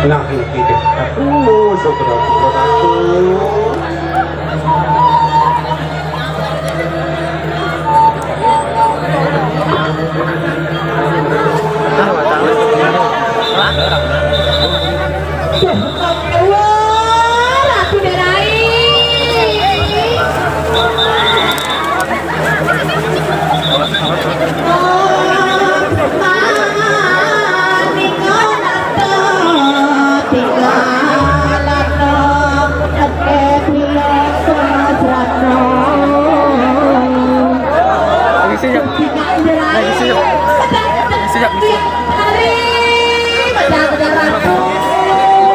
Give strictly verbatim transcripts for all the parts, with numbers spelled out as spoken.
Nah, iki deh. Aduh, syukur, syukur, syukur. Wah, Ratu Derai. Lagi sih, Jok. Lagi sih, Jok. Lagi sih, Jok. Lagi sih.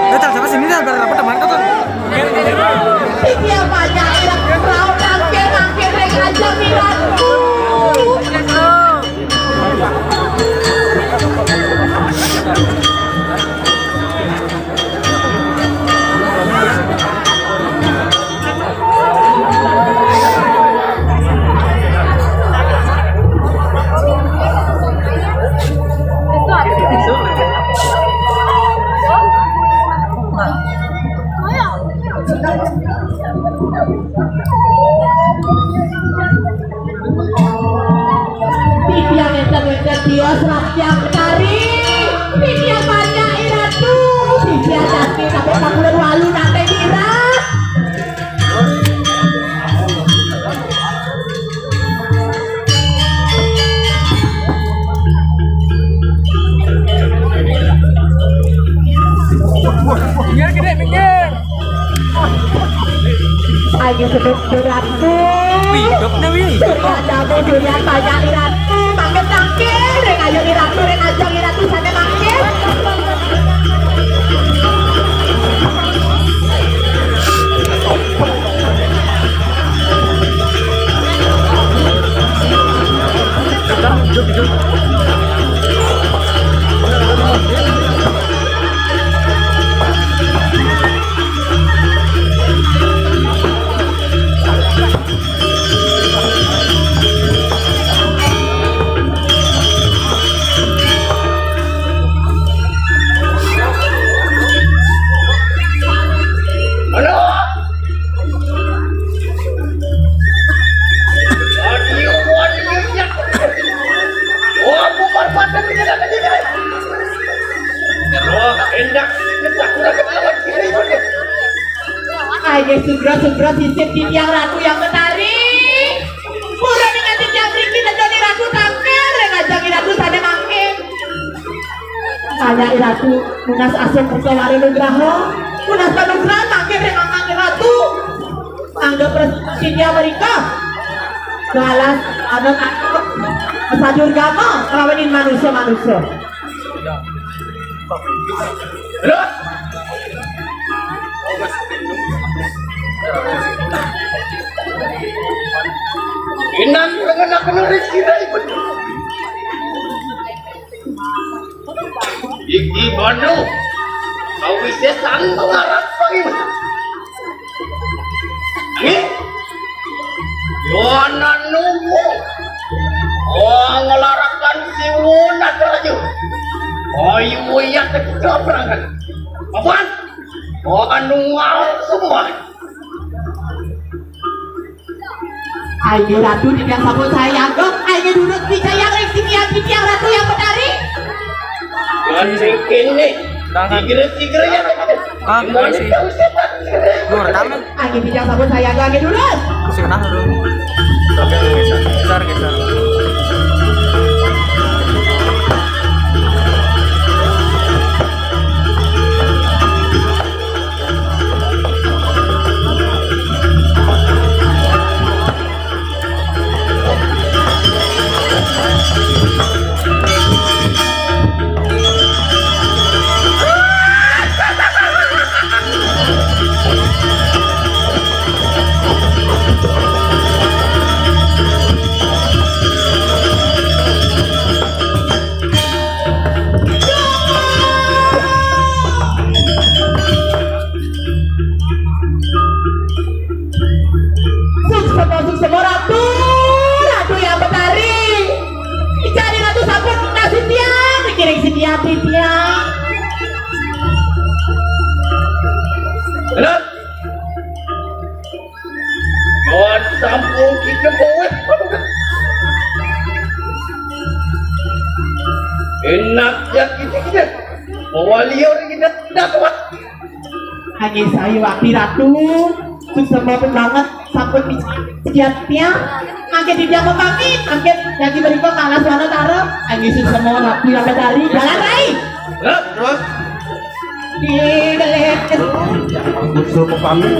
Datang sama sini dah, biar dapat teman tuh. Iki apa aja, ya? Raup nangkir, nangkir, rek aja, Miranku. Titiang enten-enten tios, rakyat tari. Titiang banyak iratu. Titiang jati sampai pakulun walu nate dirat. Minggir, gede, minggir. Ayo sedot iratu. Wih, hidup nih, wih. Sudah jago durian banyak iratu. Makin tangkir, ring ayo iratu, ring aja iratu, sana makin. Ayo sugra-sugra sisip titiang ratu yang menari. Pura dengan titiang riki nedoni ratu tampil, rengajang ratu sane mangkin. Saya iratu munas asung perkawara nugraha, munas panugrahan mangkin ring angkang ratu. Anggap prestasinya mereka. Balas anak-anak sadurgama nglawanin manusa-manusa. Inang lengen aku nulis kita ikut. Iki Banu, kawise sang pengarap pangim. Nggih. Yonan nunggu. Oh, ngelarakan siwun aja. Oh, iya, iya, tegak berangan. Papan? Oh, anu ngal semua. Ayo Ratu, tidak sabut saya, Gong. Ayo duduk di saya, Ring, sini ya, sini ya, Ratu yang Betari. Ganti kene. Tangan. Tigre-tigre ya. Ah, masih. Lu rekam ya? Ayo tidak sabut saya, Gong. Ayo duduk. Masih kena dulu. Geser, geser. Anak. Kawan sampun kita bawa. Enak ya kita kita. Bawa liur kita tidak kuat. Hanya saya wakil ratu, susah banget, sampun sekian tiang. Makin di dia mau kami, makin lagi berikut kalah suara taruh. Hanya susah mau ratu yang dari jalan rai. Terus? Di gelis. Musuh mau kami.